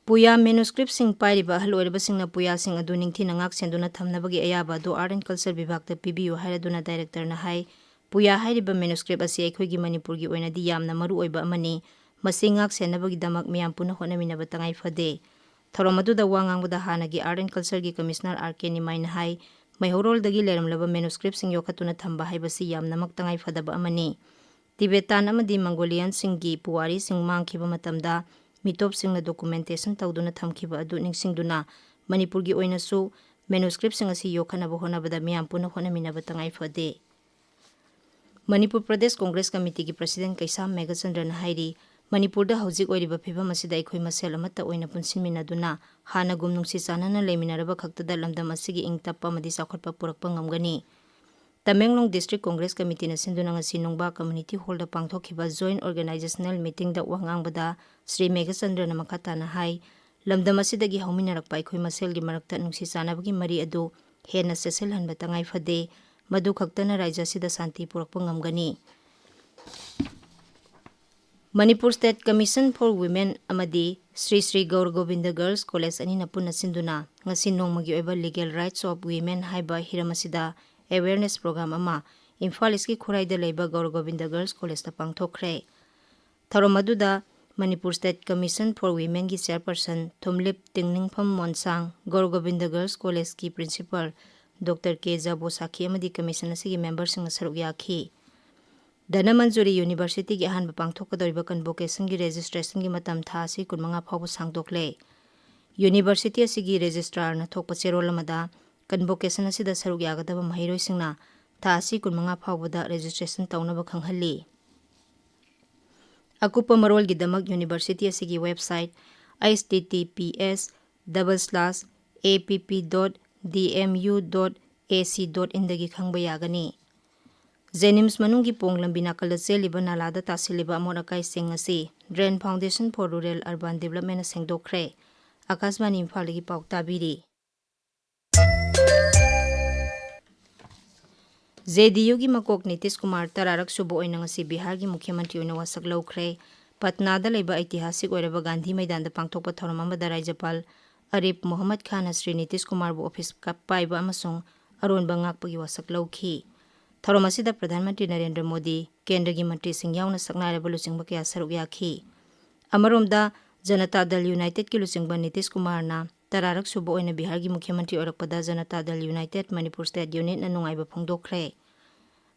ꯄꯨꯌꯥ ꯃꯦꯅꯨꯁꯀ꯭ꯔꯤꯞꯁꯤꯡ ꯄꯥꯏꯔꯤꯕ ꯑꯍꯜ ꯑꯣꯏꯔꯕꯁꯤꯡꯅ ꯄꯨꯌꯥꯁꯤꯡ ꯑꯗꯨ ꯅꯤꯡꯊꯤꯅ ꯉꯥꯛ ꯁꯦꯟꯗꯨꯅ ꯊꯝꯅꯕꯒꯤ ꯑꯌꯥꯕ ꯑꯗꯨ Art and Culture ꯕꯤꯚꯥꯒꯇ ꯄꯤꯕꯤꯌꯨ ꯍꯥꯏꯔꯗꯨꯅ ꯗꯥꯏꯔꯦꯛꯇꯔꯅ ꯍꯥꯏ, ꯄꯨꯌꯥ ꯍꯥꯏꯔꯤꯕ ꯃꯦꯅꯨꯁꯀ꯭ꯔꯤꯞ ꯑꯁꯤ ꯑꯩꯈꯣꯏꯒꯤ ꯃꯅꯤꯄꯨꯔꯒꯤ ꯑꯣꯏꯅꯗꯤ ꯌꯥꯝꯅ ꯃꯔꯨ ꯑꯣꯏꯕ ꯑꯃꯅꯤ꯫ ꯃꯁꯤ ꯉꯥꯛ ꯁꯦꯟꯅꯕꯒꯤꯗꯃꯛ ꯃꯤꯌꯥꯝ ꯄꯨꯟꯅ ꯍꯣꯠꯅꯃꯤꯟꯅꯕ ꯇꯉꯥꯏ ꯐꯗꯦ꯫ ꯊꯧꯔꯝ ꯑꯗꯨꯗ ꯋꯥ ꯉꯥꯡꯕꯗ ꯍꯥꯟꯅꯒꯤ Art and Culture ꯒꯤ ꯀꯃꯤꯁꯅꯔ ꯑꯥꯔ ꯀꯦ ꯅꯤꯃꯥꯏꯅ ꯍꯥꯏ, ꯃꯩꯍꯧꯔꯣꯜꯗꯒꯤ ꯂꯩꯔꯝꯂꯕ ꯃꯦꯅꯨꯁꯀ꯭ꯔꯤꯞꯁꯤꯡ ꯌꯣꯛꯈꯠꯇꯨꯅ ꯊꯝꯕ ꯍꯥꯏꯕꯁꯤ ꯌꯥꯝꯅꯃꯛ ꯇꯉꯥꯏ ꯐꯗꯕ ꯑꯃꯅꯤ꯫ ꯇꯤꯕꯦꯇꯥꯟ ꯑꯃꯗꯤ ꯃꯪꯒꯣꯂꯤꯌꯟꯁꯤꯡꯒꯤ ꯄꯨꯋꯥꯔꯤꯁꯤꯡ ꯃꯥꯡꯈꯤꯕ ꯃꯇꯝꯗ ꯃꯤꯇꯣꯞꯁꯤꯡꯅ ꯗꯣꯀꯨꯃꯦꯟꯇꯦꯁꯟ ꯇꯧꯗꯨꯅ ꯊꯝꯈꯤꯕ ꯑꯗꯨ ꯅꯤꯡꯁꯤꯡꯗꯨꯅ ꯃꯅꯤꯄꯨꯔꯒꯤ ꯑꯣꯏꯅꯁꯨ ꯃꯦꯅꯨꯁꯀ꯭ꯔꯤꯞꯁꯤꯡ ꯑꯁꯤ ꯌꯣꯛꯈꯠꯅꯕ ꯍꯣꯠꯅꯕꯗ ꯃꯤꯌꯥꯝ ꯄꯨꯟꯅ ꯍꯣꯠꯅꯃꯤꯟꯅꯕ ꯇꯉꯥꯏ ꯐꯗꯦ꯫ ꯃꯅꯤꯄꯨꯔ ꯄ꯭ꯔꯗꯦꯁ ꯀꯣꯡꯒ꯭ꯔꯦꯁ ꯀꯃꯤꯇꯤꯒꯤ ꯄ꯭ꯔꯁꯤꯗꯦꯟ ꯀꯩꯁꯥꯝ ꯃꯦꯘꯆꯟꯗ꯭ꯔꯅ ꯍꯥꯏꯔꯤ, ꯃꯅꯤꯄꯨꯔꯗ ꯍꯧꯖꯤꯛ ꯑꯣꯏꯔꯤꯕ ꯐꯤꯕꯝ ꯑꯁꯤꯗ ꯑꯩꯈꯣꯏ ꯃꯁꯦꯜ ꯑꯃꯠꯇ ꯑꯣꯏꯅ ꯄꯨꯟꯁꯤꯟꯃꯤꯟꯅꯗꯨꯅ ꯍꯥꯟꯅꯒꯨꯝ ꯅꯨꯡꯁꯤ ꯆꯥꯟꯅꯅ ꯂꯩꯃꯤꯟꯅꯔꯕ ꯈꯛꯇꯗ ꯂꯝꯗꯝ ꯑꯁꯤꯒꯤ ꯏꯪ ꯇꯞꯄ ꯑꯃꯗꯤ ꯆꯥꯎꯈꯠꯄ ꯄꯨꯔꯛꯄ ꯉꯝꯒꯅꯤ꯫ ꯇꯃꯦꯡꯂꯣꯡ District Congress Committeeꯅ ꯁꯤꯟꯗꯨꯅ ꯉꯁꯤ ꯅꯨꯡꯕꯥ Community Hallꯗ ꯄꯥꯡꯊꯣꯛꯈꯤꯕ Joint Organizational Meetingꯗ ꯋꯥ ꯉꯥꯡꯕꯗ ꯁ꯭ꯔꯤ ꯃꯦꯘꯆꯟꯗ꯭ꯔꯅ ꯃꯈꯥ ꯇꯥꯅ ꯍꯥꯏ, ꯂꯝꯗꯝ ꯑꯁꯤꯗꯒꯤ ꯍꯧꯃꯤꯟꯅꯔꯛꯄ ꯑꯩꯈꯣꯏ ꯃꯁꯦꯜꯒꯤ ꯃꯔꯛꯇ ꯅꯨꯡꯁꯤ ꯆꯥꯟꯅꯕꯒꯤ ꯃꯔꯤ ꯑꯗꯨ ꯍꯦꯟꯅ ꯆꯦꯠꯁꯤꯜꯍꯟꯕ ꯇꯉꯥꯏ ꯐꯗꯦ꯫ ꯃꯗꯨ ꯈꯛꯇꯅ ꯔꯥꯖ꯭ꯌ ꯑꯁꯤꯗ ꯁꯥꯟꯇꯤ ꯄꯨꯔꯛꯄ ꯉꯝꯒꯅꯤ꯫ Manipur State Commission for Women ꯑꯃꯗꯤ ꯁ꯭ꯔꯤ ꯁ꯭ꯔꯤ ꯒꯧꯔ ꯒꯣꯕꯤꯟꯗ Girls College ꯑꯅꯤꯅ ꯄꯨꯟꯅ ꯁꯤꯟꯗꯨꯅ ꯉꯁꯤ ꯅꯣꯡꯃꯒꯤ ꯑꯣꯏꯕ Legal Rights of Women ꯍꯥꯏꯕ ꯍꯤꯔꯝ ꯑꯁꯤꯗ awareness program ꯑꯃ ꯏꯝꯐꯥꯜ ꯏꯁꯀꯤ ꯈꯨꯔꯥꯏꯗ ꯂꯩꯕ ꯒꯧꯔ ꯒꯣꯕꯤꯟꯗ Girls Collegeꯇ ꯄꯥꯡꯊꯣꯛꯈ꯭ꯔꯦ꯫ ꯊꯧꯔꯝ ꯑꯗꯨꯗ Manipur State Commission for Womenꯒꯤ Chairperson ꯊꯨꯝꯂꯤꯞ ꯇꯤꯡꯅꯤꯡꯐꯝ ꯃꯣꯟꯁꯥꯡ, Gaura Govinda Girls Collegeꯀꯤ Principal Doctor ꯀꯦ ꯖꯥꯕꯣ ꯁꯥꯈꯤ ꯑꯃꯗꯤ commission ꯑꯁꯤꯒꯤ memberꯁꯤꯡꯅ ꯁꯔꯨꯛ ꯌꯥꯈꯤ꯫ ꯙꯅꯃꯟꯖꯨꯔꯤ Universityꯒꯤ ꯑꯍꯥꯟꯕ ꯄꯥꯡꯊꯣꯛꯀꯗꯧꯔꯤꯕ convocationꯒꯤ registrationꯒꯤ ꯃꯇꯝ ꯊꯥ ꯑꯁꯤ ꯀꯨꯟꯃꯉꯥ ꯐꯥꯎꯕ ꯁꯥꯡꯗꯣꯛꯂꯦ꯫ University ꯑꯁꯤꯒꯤ registrarꯅ ꯊꯣꯛꯄ ꯆꯦꯔꯣꯜ ꯑꯃꯗ convocation ꯑꯁꯤꯗ ꯁꯔꯨꯛ ꯌꯥꯒꯗꯕ ꯃꯍꯩꯔꯣꯏꯁꯤꯡꯅ ꯊꯥ ꯑꯁꯤ ꯀꯨꯟꯃꯉꯥ ꯐꯥꯎꯕꯗ registration ꯇꯧꯅꯕ ꯈꯪꯍꯜꯂꯤ꯫ ꯑꯀꯨꯞꯄ ꯃꯔꯣꯜꯒꯤꯗꯃꯛ university ꯑꯁꯤꯒꯤ website https double slash app dot dmu dot ac dot inꯗꯒꯤ ꯈꯪꯕ ꯌꯥꯒꯅꯤ꯫ JNIMS ꯃꯅꯨꯡꯒꯤ ꯄꯣꯡ ꯂꯝꯕꯤ ꯅꯥꯀꯜꯗ ꯆꯦꯜꯂꯤꯕ ꯅꯥꯂꯥꯗ ꯇꯥꯁꯤꯜꯂꯤꯕ ꯑꯃꯣꯠ ꯑꯀꯥꯏꯁꯤꯡ ꯑꯁꯤ Drain Foundation for Rural Urban Developmentꯅ ꯁꯦꯡꯗꯣꯛꯈ꯭ꯔꯦ꯫ ꯑꯀꯥꯁꯕꯥꯅꯤ ꯏꯝꯐꯥꯜꯗꯒꯤ ꯄꯥꯎ ꯇꯥꯕꯤꯔꯤ꯫ JDUꯒꯤ ꯃꯀꯣꯛ ꯅꯤꯇꯤꯁ ꯀꯨꯃꯥꯔ ꯇꯔꯥꯔꯛ ꯁꯨꯕ ꯑꯣꯏꯅ ꯉꯁꯤ ꯕꯤꯍꯥꯔꯒꯤ ꯃꯨꯈ꯭ꯌ ꯃꯟꯇ꯭ꯔꯤ ꯑꯣꯏꯅ ꯋꯥꯁꯛ ꯂꯧꯈ꯭ꯔꯦ꯫ ꯄꯠꯅꯥꯗ ꯂꯩꯕ ꯑꯩꯇꯤꯍꯥꯁꯤꯛ ꯑꯣꯏꯔꯕ ꯒꯥꯟꯙꯤ ꯃꯩꯗꯥꯟꯗ ꯄꯥꯡꯊꯣꯛꯄ ꯊꯧꯔꯝ ꯑꯃꯗ ꯔꯥꯖ꯭ꯌꯄꯥꯜ ꯑꯔꯤꯞ ꯃꯣꯍꯝꯃꯗ ꯈꯥꯟꯅ ꯁ꯭ꯔꯤ ꯅꯤꯇꯤꯁ ꯀꯨꯃꯥꯔꯕꯨ ꯑꯣꯐꯤꯁ ꯀ-, ꯄꯥꯏꯕ ꯑꯃꯁꯨꯡ ꯑꯔꯣꯟꯕ ꯉꯥꯛꯄꯒꯤ ꯋꯥꯁꯛ ꯂꯧꯈꯤ꯫ ꯊꯧꯔꯝ ꯑꯁꯤꯗ ꯄ꯭ꯔꯙꯥꯟ ꯃꯟꯇ꯭ꯔꯤ ꯅꯔꯦꯟꯗ꯭ꯔ ꯃꯣꯗꯤ, ꯀꯦꯟꯗ꯭ꯔꯒꯤ ꯃꯟꯇ꯭ꯔꯤꯁꯤꯡ ꯌꯥꯎꯅ ꯁꯛꯅꯥꯏꯔꯕ ꯂꯨꯆꯤꯡꯕ ꯀꯌꯥ ꯁꯔꯨꯛ ꯌꯥꯈꯤ꯫ ꯑꯃꯔꯣꯝꯗ, ꯖꯅꯇꯥ ꯗꯜ ꯌꯨꯅꯥꯏꯇꯦꯗꯀꯤ ꯂꯨꯆꯤꯡꯕ ꯅꯤꯇꯤꯁ ꯀꯨꯃꯥꯔꯅ ꯇꯔꯥꯔꯛ ꯁꯨꯕ ꯑꯣꯏꯅ ꯕꯤꯍꯥꯔꯒꯤ ꯃꯨꯈ꯭ꯌ ꯃꯟꯇ꯭ꯔꯤ ꯑꯣꯏꯔꯛꯄꯗ ꯖꯅꯇꯥ ꯗꯜ ꯌꯨꯅꯥꯏꯇꯦꯗ ꯃꯅꯤꯄꯨꯔ ꯁ꯭ꯇꯦꯠ ꯌꯨꯅꯤꯠꯅ ꯅꯨꯡꯉꯥꯏꯕ ꯐꯣꯡꯗꯣꯛꯈ꯭ꯔꯦ꯫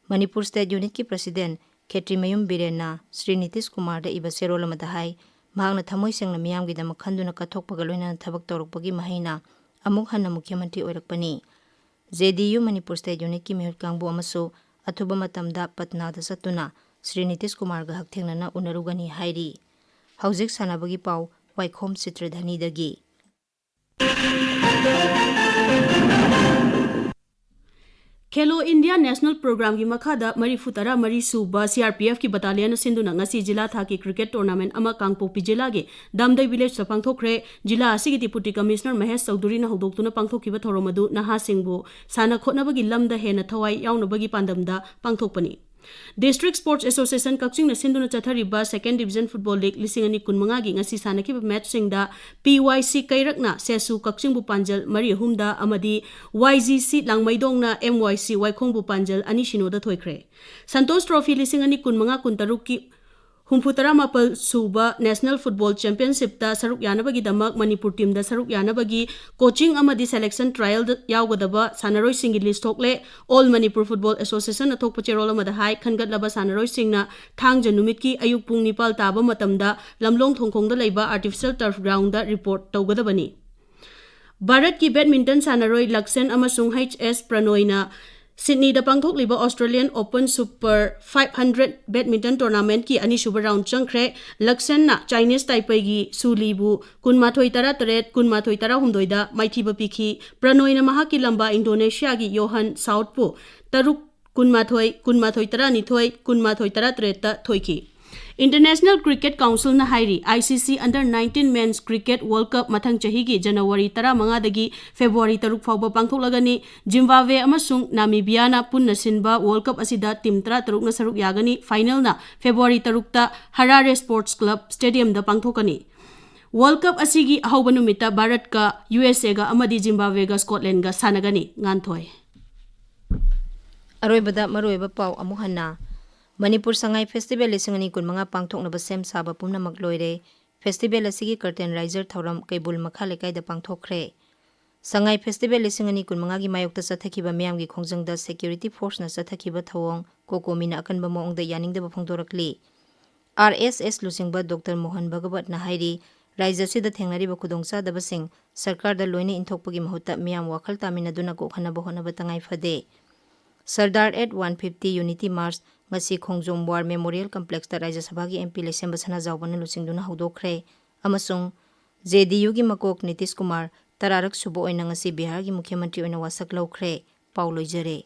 ꯃꯅꯤꯄꯨꯔ ꯁ꯭ꯇꯦꯠ ꯌꯨꯅꯤꯠꯀꯤ ꯄ꯭ꯔꯁꯤꯗꯦꯟ ꯈꯦꯇ꯭ꯔꯤꯃꯌꯨꯝ ꯕꯤꯔꯦꯟꯅ ꯁ꯭ꯔꯤ ꯅꯤꯇꯤꯁ ꯀꯨꯃꯥꯔꯗ ꯏꯕ ꯆꯦꯔꯣꯜ ꯑꯃꯗ ꯍꯥꯏ, ꯃꯍꯥꯛꯅ ꯊꯃꯣꯏ ꯁꯦꯡꯅ ꯃꯤꯌꯥꯝꯒꯤꯗꯃꯛ ꯈꯟꯗꯨꯅ ꯀꯠꯊꯣꯛꯄꯒ ꯂꯣꯏꯅꯅ ꯊꯕꯛ ꯇꯧꯔꯛꯄꯒꯤ ꯃꯍꯩꯅ ꯑꯃꯨꯛ ꯍꯟꯅ ꯃꯨꯈ꯭ꯌ ꯃꯟꯇ꯭ꯔꯤ ꯑꯣꯏꯔꯛꯄꯅꯤ꯫ JDU ꯃꯅꯤꯄꯨꯔ ꯁ꯭ꯇꯦꯠ ꯌꯨꯅꯤꯠꯀꯤ ꯃꯤꯍꯨꯠ ꯀꯥꯡꯕꯨ ꯑꯃꯁꯨ ꯑꯊꯨꯕ ꯃꯇꯝꯗ ꯄꯠꯅꯥꯗ ꯆꯠꯇꯨꯅ ꯁ꯭ꯔꯤ ꯅꯤꯇꯤꯁ ꯀꯨꯃꯥꯔꯒ ꯍꯛꯊꯦꯡꯅꯅ ꯎꯅꯔꯨꯒꯅꯤ ꯍꯥꯏꯔꯤ꯫ ꯍꯧꯖꯤꯛ ꯁꯥꯟꯅꯕꯒꯤ ꯄꯥꯎ, ꯋꯥꯏꯈꯣꯝ ꯆꯤꯇ꯭ꯔꯙꯅꯤꯗꯒꯤ꯫ ꯈꯦꯂꯣ ꯏꯟꯗꯤꯌꯥ ꯅꯦꯁꯅꯦꯜ ꯄ꯭ꯔꯣꯒ꯭ꯔꯥꯝꯒꯤ ꯃꯈꯥꯗ ꯃꯔꯤꯐꯨ ꯇꯔꯥ ꯃꯔꯤ ꯁꯨꯕ ꯁꯤ ꯑꯥꯔ ꯄꯤ ꯑꯦꯐꯀꯤ ꯕꯇꯥꯂꯤꯌꯟꯅ ꯁꯤꯟꯗꯨꯅ ꯉꯁꯤ ꯖꯤꯂꯥ ꯊꯥꯛꯀꯤ ꯀ꯭ꯔꯤꯀꯦꯠ ꯇꯣꯔꯅꯥꯃꯦꯟ ꯑꯃ ꯀꯥꯡꯄꯣꯛꯄꯤ ꯖꯤꯂꯥꯒꯤ ꯗꯥꯝꯗꯩ ꯚꯤꯂꯦꯖꯇ ꯄꯥꯡꯊꯣꯛꯈ꯭ꯔꯦ꯫ ꯖꯤꯂꯥ ꯑꯁꯤꯒꯤ ꯗꯤꯄꯨꯇꯤ ꯀꯃꯤꯁꯅꯔ ꯃꯍꯦꯁ ꯆꯧꯙꯨꯔꯤꯅ ꯍꯧꯗꯣꯛꯇꯨꯅ ꯄꯥꯡꯊꯣꯛꯈꯤꯕ ꯊꯧꯔꯝ ꯑꯗꯨ ꯅꯍꯥꯁꯤꯡꯕꯨ ꯁꯥꯟꯅ ꯈꯣꯠꯅꯕꯒꯤ ꯂꯝꯗ ꯍꯦꯟꯅ ꯊꯋꯥꯏ ꯌꯥꯎꯅꯕꯒꯤ ꯄꯥꯟꯗꯝꯗ ꯄꯥꯡꯊꯣꯛꯄꯅꯤ꯫ ꯗꯤꯁꯇ꯭ꯔꯤꯛ ꯁ꯭ꯄꯣꯔꯠꯁ ꯑꯦꯁꯣꯁꯤꯌꯦꯁꯟ ꯀꯛꯆꯤꯡꯅ ꯁꯤꯟꯗꯨꯅ ꯆꯠꯊꯔꯤꯕ ꯁꯦꯀꯦꯟ ꯗꯤꯕꯤꯖꯟ ꯐꯨꯠꯕꯣꯜ ꯂꯤꯒ ꯂꯤꯁꯤꯡ ꯑꯅꯤ ꯀꯨꯟꯃꯉꯥꯒꯤ ꯉꯁꯤ ꯁꯥꯟꯅꯈꯤꯕ ꯃꯦꯠꯆꯁꯤꯡꯗ ꯄꯤ ꯋꯥꯏ ꯁꯤ ꯀꯩꯔꯛꯅ ꯁꯦꯁꯨ ꯀꯛꯆꯤꯡꯕꯨ ꯄꯥꯟꯖꯜ ꯃꯔꯤ ꯑꯍꯨꯝꯗ ꯑꯃꯗꯤ ꯋꯥꯏ ꯖꯤ ꯁꯤ ꯂꯥꯡꯃꯩꯗꯣꯡꯅ ꯑꯦꯝ ꯋꯥꯏ ꯁꯤ ꯋꯥꯏꯈꯣꯡꯕꯨ ꯄꯥꯟꯖꯜ ꯑꯅꯤ ꯁꯤꯅꯣꯗ ꯊꯣꯏꯈ꯭ꯔꯦ꯫ ꯁꯟꯇꯣꯁ ꯇ꯭ꯔꯣꯐꯤ ꯂꯤꯁꯤꯡ ꯑꯅꯤ ꯀꯨꯟꯃꯉꯥ ꯀꯨꯟꯇꯔꯨꯛꯀꯤ ꯍꯨꯝꯐꯨꯇꯔꯥ ꯃꯥꯄꯜ ꯁꯨꯕ ꯅꯦꯁꯅꯦꯜ ꯐꯨꯠꯕꯣꯜ ꯆꯦꯝꯄꯤꯌꯟꯁꯤꯞꯇ ꯁꯔꯨꯛ ꯌꯥꯅꯕꯒꯤꯗꯃꯛ ꯃꯅꯤꯄꯨꯔ ꯇꯤꯝꯗ ꯁꯔꯨꯛ ꯌꯥꯅꯕꯒꯤ ꯀꯣꯆꯤꯡ ꯑꯃꯗꯤ ꯁꯦꯂꯦꯛꯁꯟ ꯇ꯭ꯔꯥꯌꯦꯜꯗ ꯌꯥꯎꯒꯗꯕ ꯁꯥꯟꯅꯔꯣꯏꯁꯤꯡꯒꯤ ꯂꯤꯁ ꯊꯣꯛꯂꯦ꯫ ꯑꯣꯜ ꯃꯅꯤꯄꯨꯔ ꯐꯨꯠꯕꯣꯜ ꯑꯦꯁꯣꯁꯤꯌꯦꯁꯟꯅ ꯊꯣꯛꯄ ꯆꯦꯔꯣꯜ ꯑꯃꯗ ꯍꯥꯏ, ꯈꯟꯒꯠꯂꯕ ꯁꯥꯟꯅꯔꯣꯏꯁꯤꯡꯅ ꯊꯥꯡꯖ ꯅꯨꯃꯤꯠꯀꯤ ꯑꯌꯨꯛ ꯄꯨꯡ ꯅꯤꯄꯥꯜ ꯇꯥꯕ ꯃꯇꯝꯗ ꯂꯝꯂꯣꯡ ꯊꯣꯡꯈꯣꯡꯗ ꯂꯩꯕ ꯑꯥꯔꯇꯤꯐꯤꯁꯤꯌꯦꯜ ꯇꯔꯐ ꯒ꯭ꯔꯥꯎꯟꯗ ꯔꯤꯄꯣꯔꯠ ꯇꯧꯒꯗꯕꯅꯤ꯫ ꯚꯥꯔꯠꯀꯤ ꯕꯦꯗꯃꯤꯟꯇꯟ ꯁꯥꯟꯅꯔꯣꯏ ꯂꯛꯁꯟ ꯑꯃꯁꯨꯡ ꯍꯩꯆ ꯑꯦꯁ ꯄ꯭ꯔꯅꯣꯏꯅ ꯁꯤꯗꯅꯤꯗ ꯄꯥꯡꯊꯣꯛꯂꯤꯕ Australian open super five hundred badminton ꯇꯣꯔꯅꯥꯃꯦꯟꯠꯀꯤ ꯑꯅꯤꯁꯨꯕ ꯔꯥꯎꯟ ꯆꯪꯈ꯭ꯔꯦ꯫ ꯂꯛꯁꯟꯅ ꯆꯥꯏꯅꯤꯁ ꯇꯥꯏꯄꯩꯒꯤ ꯁꯨ ꯂꯤꯕꯨ ꯀꯨꯟꯃꯥꯊꯣꯏ ꯇꯔꯥꯇꯔꯦꯠ, ꯀꯨꯟꯃꯥꯊꯣꯏ ꯇꯔꯥꯍꯨꯝꯗꯣꯏꯗ ꯃꯥꯏꯊꯤꯕ ꯄꯤꯈꯤ꯫ ꯄ꯭ꯔꯅꯣꯏꯅ ꯃꯍꯥꯛꯀꯤ ꯂꯝꯕꯥ ꯏꯟꯗꯣꯅꯦꯁꯤꯌꯥꯒꯤ ꯌꯣꯍꯟ ꯁꯥꯎꯠꯄꯨ ꯇꯔꯨꯛ, ꯀꯨꯟꯃꯥꯊꯣꯏ, ꯀꯨꯟꯃꯥꯊꯣꯏ ꯇꯔꯥꯅꯤꯊꯣꯏ, ꯀꯨꯟꯃꯥꯊꯣꯏ ꯇꯔꯥꯇꯔꯦꯠꯇ ꯊꯣꯏꯈꯤ꯫ ꯏꯟꯇꯔꯅꯦꯁꯅꯦꯜ ꯀ꯭ꯔꯤꯀꯦꯠ ꯀꯥꯎꯟꯁꯤꯜꯅ ꯍꯥꯏꯔꯤ, I C C under nineteen men's cricket world cup ꯃꯊꯪ ꯆꯍꯤꯒꯤ ꯖꯅꯋꯥꯔꯤ ꯇꯔꯥꯃꯉꯥꯗꯒꯤ ꯐꯦꯕ꯭ꯔꯨꯋꯥꯔꯤ ꯇꯔꯨꯛ ꯐꯥꯎꯕ ꯄꯥꯡꯊꯣꯛꯂꯒꯅꯤ꯫ ꯖꯤꯝꯕꯥꯕ꯭ꯋꯦ ꯑꯃꯁꯨꯡ ꯅꯥꯃꯤꯕꯤꯌꯥꯅ ꯄꯨꯟꯅ ꯁꯤꯟꯕ ꯋꯥꯔꯜꯗ ꯀꯞ ꯑꯁꯤꯗ ꯇꯤꯝ ꯇꯔꯥꯇꯔꯨꯛꯅ ꯁꯔꯨꯛ ꯌꯥꯒꯅꯤ꯫ ꯐꯥꯏꯅꯦꯜꯅ ꯐꯦꯕ꯭ꯔꯨꯋꯥꯔꯤ ꯇꯔꯨꯛꯇ ꯍꯔꯥꯔꯦ ꯁ꯭ꯄꯣꯔꯠꯁ ꯀ꯭ꯂꯕ ꯁ꯭ꯇꯦꯗꯤꯌꯝꯗ ꯄꯥꯡꯊꯣꯛꯀꯅꯤ꯫ ꯋꯥꯔꯜꯗ ꯀꯞ ꯑꯁꯤꯒꯤ ꯑꯍꯧꯕ ꯅꯨꯃꯤꯠꯇ ꯚꯥꯔꯠꯀ ꯌꯨ ꯑꯦꯁ ꯑꯦꯒ ꯑꯃꯗꯤ ꯖꯤꯝꯕꯥꯕ꯭ꯋꯦꯒ ꯁ꯭ꯀꯣꯠꯂꯦꯟꯗꯒ ꯁꯥꯟꯅꯒꯅꯤ꯫ ꯉꯥꯟꯊꯣꯏ꯫ ꯑꯔꯣꯏꯕꯗ ꯃꯔꯨꯑꯣꯏꯕ ꯄꯥꯎ ꯑꯃꯨꯛ ꯍꯟꯅ꯫ ꯃꯅꯤꯄꯨꯔ ꯁꯉꯥꯏ ꯐꯦꯁꯇꯤꯚꯦꯜ ꯂꯤꯁꯤꯡ ꯑꯅꯤ ꯀꯨꯟꯃꯉꯥ ꯄꯥꯡꯊꯣꯛꯅꯕ ꯁꯦꯝ ꯁꯥꯕ ꯄꯨꯝꯅꯃꯛ ꯂꯣꯏꯔꯦ꯫ ꯐꯦꯁꯇꯤꯚꯦꯜ ꯑꯁꯤꯒꯤ ꯀꯔꯇꯦꯟ ꯔꯥꯏꯖꯔ ꯊꯧꯔꯝ ꯀꯩꯕꯨꯜ ꯃꯈꯥ ꯂꯩꯀꯥꯏꯗ ꯄꯥꯡꯊꯣꯛꯈ꯭ꯔꯦ꯫ ꯁꯉꯥꯏ ꯐꯦꯁꯇꯤꯚꯦꯜ ꯂꯤꯁꯤꯡ ꯑꯅꯤ ꯀꯨꯟꯃꯉꯥꯒꯤ ꯃꯥꯌꯣꯛꯇ ꯆꯠꯊꯈꯤꯕ ꯃꯤꯌꯥꯝꯒꯤ ꯈꯣꯡꯖꯪꯗ ꯁꯦꯀ꯭ꯌꯨꯔꯤꯇꯤ ꯐꯣꯔꯁꯅ ꯆꯠꯊꯈꯤꯕ ꯊꯧꯑꯣꯡ ꯀꯣꯀꯣꯃꯤꯅ ꯑꯀꯟꯕ ꯃꯑꯣꯡꯗ ꯌꯥꯅꯤꯡꯗꯕ ꯐꯣꯡꯗꯣꯔꯛꯂꯤ꯫ ꯑꯥꯔ ꯑꯦꯁ ꯑꯦꯁ ꯂꯨꯆꯤꯡꯕ ꯗꯣꯛꯇꯔ ꯃꯣꯍꯟ ꯚꯒꯋꯠꯅ ꯍꯥꯏꯔꯤ, ꯔꯥꯏꯖ꯭ꯌ ꯑꯁꯤꯗ ꯊꯦꯡꯅꯔꯤꯕ ꯈꯨꯗꯣꯡꯆꯥꯗꯕꯁꯤꯡ ꯁꯔꯀꯥꯔꯗ ꯂꯣꯏꯅ ꯏꯟꯊꯣꯛꯄꯒꯤ ꯃꯍꯨꯠꯇ ꯃꯤꯌꯥꯝ ꯋꯥꯈꯜ ꯇꯥꯃꯤꯟꯅꯗꯨꯅ ꯀꯣꯛꯍꯟꯅꯕ ꯍꯣꯠꯅꯕ ꯇꯉꯥꯏ ꯐꯗꯦ꯫ Sardar at one fifty unity march ꯉꯁꯤ ꯈꯣꯡꯖꯣꯝ ꯋꯥꯔ ꯃꯦꯃꯣꯔꯤꯌꯦꯜ ꯀꯝꯄ꯭ꯂꯦꯛꯁꯇ ꯔꯥꯏꯖ꯭ꯌ ꯁꯚꯥꯒꯤ ꯑꯦꯝ ꯄꯤ ꯂꯩꯁꯦꯝꯕ ꯁꯅꯥꯖꯥꯎꯕꯅ ꯂꯨꯆꯤꯡꯗꯨꯅ ꯍꯧꯗꯣꯛꯈ꯭ꯔꯦ ꯑꯃꯁꯨꯡ ꯖꯦ ꯗꯤ ꯌꯨꯒꯤ ꯃꯀꯣꯛ ꯅꯤꯇꯤꯁ ꯀꯨꯃꯥꯔ ꯇꯔꯥꯔꯛ ꯁꯨꯕ ꯑꯣꯏꯅ ꯉꯁꯤ ꯕꯤꯍꯥꯔꯒꯤ ꯃꯨꯈ꯭ꯌ ꯃꯟꯇ꯭ꯔꯤ ꯑꯣꯏꯅ ꯋꯥꯁꯛ ꯂꯧꯈ꯭ꯔꯦ꯫ ꯄꯥꯎ ꯂꯣꯏꯖꯔꯦ꯫